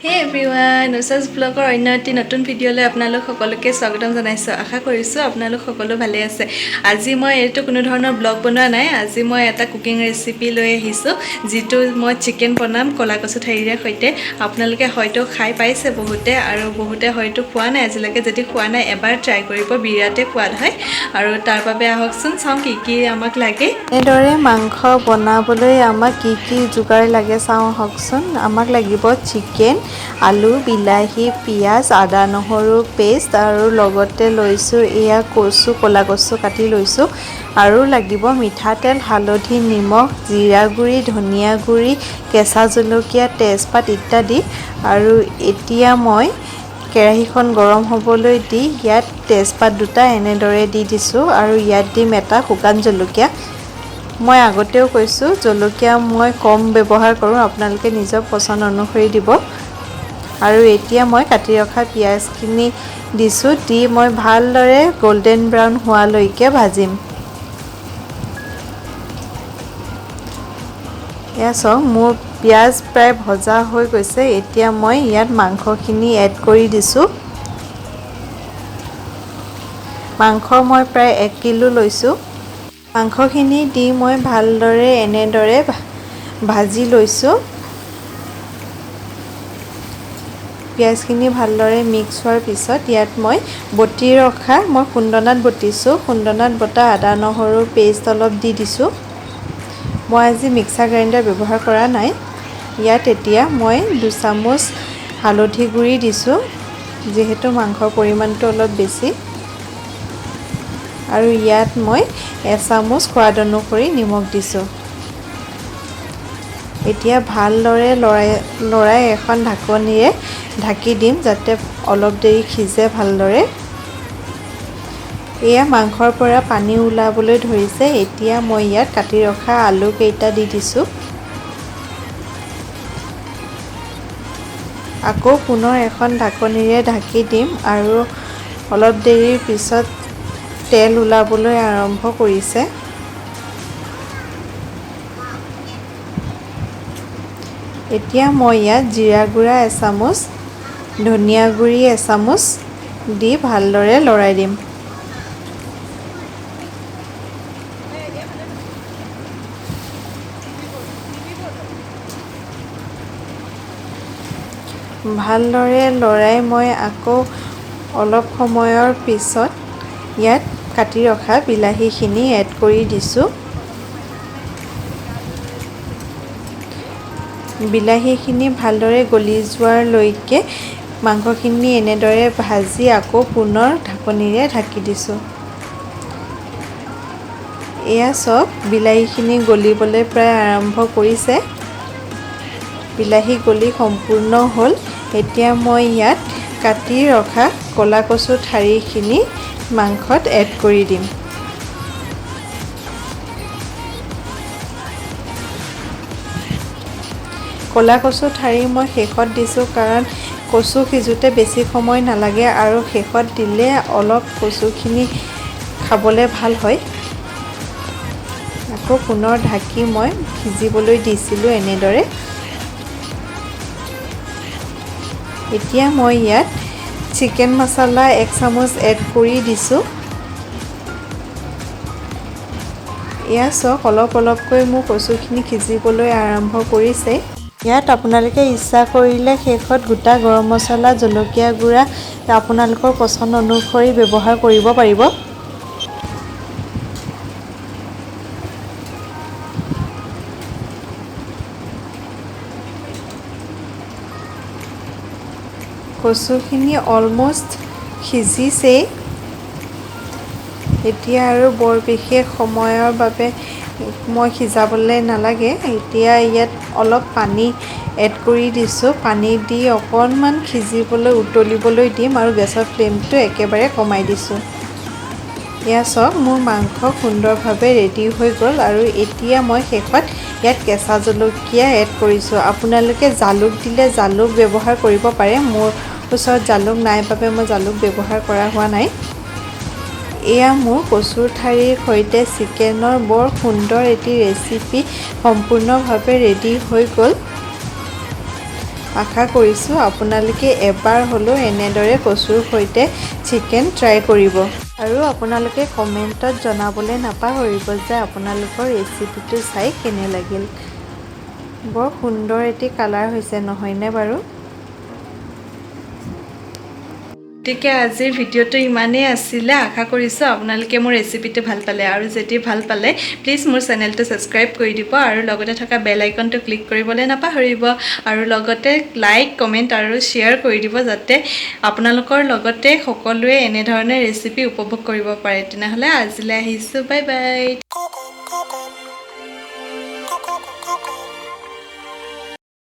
হে এভৰিৱান, ঊষাজ ব্লগৰ অন্য এটি নতুন ভিডিঅ'লৈ আপোনালোক সকলোকে স্বাগতম জনাইছোঁ। আশা কৰিছোঁ আপোনালোক সকলো ভালে আছে। আজি মই এইটো কোনো ধৰণৰ ব্লগ বনোৱা নাই। আজি মই এটা কুকিং ৰেচিপি লৈ আহিছোঁ, যিটো মই চিকেন বনাম ক'লা কচু ঠাৰিৰে সৈতে। আপোনালোকে হয়তো খাই পাইছে বহুতে, আৰু বহুতে হয়তো খোৱা নাই আজিলৈকে। যদি খোৱা নাই, এবাৰ ট্ৰাই কৰিব, বিৰাটেই সোৱাদ হয়। আৰু তাৰ বাবে আহকচোন চাওঁ কি কি আমাক লাগে। এনেদৰে মাংস বনাবলৈ আমাক কি কি যোগাৰ লাগে চাওঁ আহকচোন। আমাক লাগিব চিকেন, আলু, বিলাহী, পিঁয়াজ, আদা নহৰু পেষ্ট, আৰু লগতে লৈছোঁ এয়া কচু, ক'লা কচু কাটি লৈছোঁ। আৰু লাগিব মিঠাতেল, হালধি, নিমখ, জিৰা গুড়ি, ধনিয়া গুড়ি, কেঁচা জলকীয়া, তেজপাত ইত্যাদি। আৰু এতিয়া মই কেৰাহীখন গৰম হ'বলৈ দি ইয়াত তেজপাত দুটা এনেদৰে দি দিছোঁ, আৰু ইয়াত দিম এটা শুকান জলকীয়া। মই আগতেও কৈছোঁ, জলকীয়া মই কম ব্যৱহাৰ কৰোঁ, আপোনালোকে নিজৰ পচন্দ অনুসৰি দিব। আৰু এতিয়া মই কাটি ৰখা পিঁয়াজখিনি দিছোঁ, দি মই ভালদৰে গল্ডেন ব্ৰাউন হোৱালৈকে ভাজিম। এয়া চাওক, মোৰ পিঁয়াজ প্ৰায় ভজা হৈ গৈছে। এতিয়া মই ইয়াত মাংসখিনি এড কৰি দিছোঁ। মাংস মই প্ৰায় 1 কিলো লৈছোঁ। মাংসখিনি দি মই ভালদৰে এনেদৰে ভাজি লৈছোঁ। পিঁয়াজখিনি ভালদৰে মিক্স হোৱাৰ পিছত ইয়াত মই বটি ৰখা, মই খুন্দনাত বটিছোঁ, খুন্দনাত বটা আদা নহৰু পেষ্ট অলপ দি দিছোঁ। মই আজি মিক্সাৰ গ্ৰাইণ্ডাৰ ব্যৱহাৰ কৰা নাই। ইয়াত এতিয়া মই 2 চামুচ হালধি গুড়ি দিছোঁ, যিহেতু মাংসৰ পৰিমাণটো অলপ বেছি। আৰু ইয়াত মই এচামুচ সোৱাদ অনুসৰি নিমখ দিছোঁ। এতিয়া ভালদৰে লৰাই লৰাই এখন ঢাকনিৰে ঢাকি দিম, যাতে অলপ দেৰি সিজে ভালদৰে। এয়া মাংসৰ পৰা পানী ওলাবলৈ ধৰিছে। এতিয়া মই ইয়াত কাটি ৰখা আলুকেইটা দি দিছোঁ। আকৌ পুনৰ এখন ঢাকনিৰে ঢাকি দিম, আৰু অলপ দেৰিৰ পিছত তেল ওলাবলৈ আৰম্ভ কৰিছে। এতিয়া মই ইয়াত জিৰা গুড়া এচামুচ, ধনিয়া গুড়ি এচামুচ দি ভালদৰে লৰাই দিম। ভালদৰে লৰাই মই আকৌ অলপ সময়ৰ পিছত ইয়াত কাটি ৰখা বিলাহীখিনি এড কৰি দিছোঁ। বিলাহীখিনি ভালদৰে গলি যোৱালৈকে মাংসখিনি এনেদৰে ভাজি আকৌ পুনৰ ঢাকনিৰে ঢাকি দিছোঁ। এয়া চাওক, বিলাহীখিনি গলিবলৈ প্ৰায় আৰম্ভ কৰিছে। বিলাহী গলি সম্পূৰ্ণ হ'ল। এতিয়া মই ইয়াত কাটি ৰখা ক'লা কচু ঠাৰিখিনি মাংসত এড কৰি দিম। ক'লা কচু ঠাৰি মই শেষত দিছোঁ, কাৰণ কচু সিজোঁতে বেছি সময় নালাগে, আৰু শেষত দিলে অলপ কচুখিনি খাবলৈ ভাল হয়। আকৌ পুনৰ ঢাকি মই সিজিবলৈ দিছিলোঁ এনেদৰে। এতিয়া মই ইয়াত চিকেন মছলা 1 চামুচ এড কৰি দিছোঁ। এয়া চাওক, অলপ অলপকৈ মোৰ কচুখিনি সিজিবলৈ আৰম্ভ কৰিছে। ইয়াত আপোনালোকে ইচ্ছা কৰিলে শেষত গোটা গৰম মছলা, জলকীয়া গুড়া আপোনালোকৰ পচন্দ অনুসৰি ব্যৱহাৰ কৰিব পাৰিব। কচুখিনি অলমষ্ট সিজিছেই। এতিয়া আৰু বৰ বিশেষ সময়ৰ বাবে মই সিজাবলৈ নালাগে। এতিয়া ইয়াত অলপ পানী এড কৰি দিছোঁ। পানী দি অকণমান সিজিবলৈ, উতলিবলৈ দিম, আৰু গেছৰ ফ্লেমটো একেবাৰে কমাই দিছোঁ। এয়া চাওক, মোৰ মাংস সুন্দৰভাৱে ৰেডি হৈ গ'ল। আৰু এতিয়া মই শেষত ইয়াত কেঁচা জলকীয়া এড কৰিছোঁ। আপোনালোকে জালুক দিলে জালুক ব্যৱহাৰ কৰিব পাৰে। মোৰ ওচৰত জালুক নাই বাবে মই জালুক ব্যৱহাৰ কৰা হোৱা নাই। এয়া মোৰ কচুৰ ঠাৰিৰ সৈতে চিকেনৰ বৰ সুন্দৰ এটি ৰেচিপি সম্পূৰ্ণভাৱে ৰেডি হৈ গ'ল। আশা কৰিছোঁ আপোনালোকে এবাৰ হ'লেও এনেদৰে কচুৰ সৈতে চিকেন ট্ৰাই কৰিব আৰু আপোনালোকে কমেণ্টত জনাবলৈ নাপাহৰিব যে আপোনালোকৰ ৰেচিপিটো চাই কেনে লাগিল। বৰ সুন্দৰ এটি কালাৰ হৈছে, নহয়নে বাৰু? গতিকে আজিৰ ভিডিঅ'টো ইমানেই আছিলে। আশা কৰিছোঁ আপোনালোকে মোৰ ৰেচিপিটো ভাল পালে আৰু যদি ভাল পালে, প্লিজ মোৰ চেনেলটো ছাবস্ক্ৰাইব কৰি দিব আৰু লগতে থকা বেল আইকনটো ক্লিক কৰিবলৈ নাপাহৰিব আৰু লগতে লাইক, কমেণ্ট আৰু শ্বেয়াৰ কৰি দিব, যাতে আপোনালোকৰ লগতে সকলোৱে এনেধৰণে ৰেচিপি উপভোগ কৰিব পাৰে। তেনেহ'লে আজিলৈ আহিছোঁ, বাই বাই।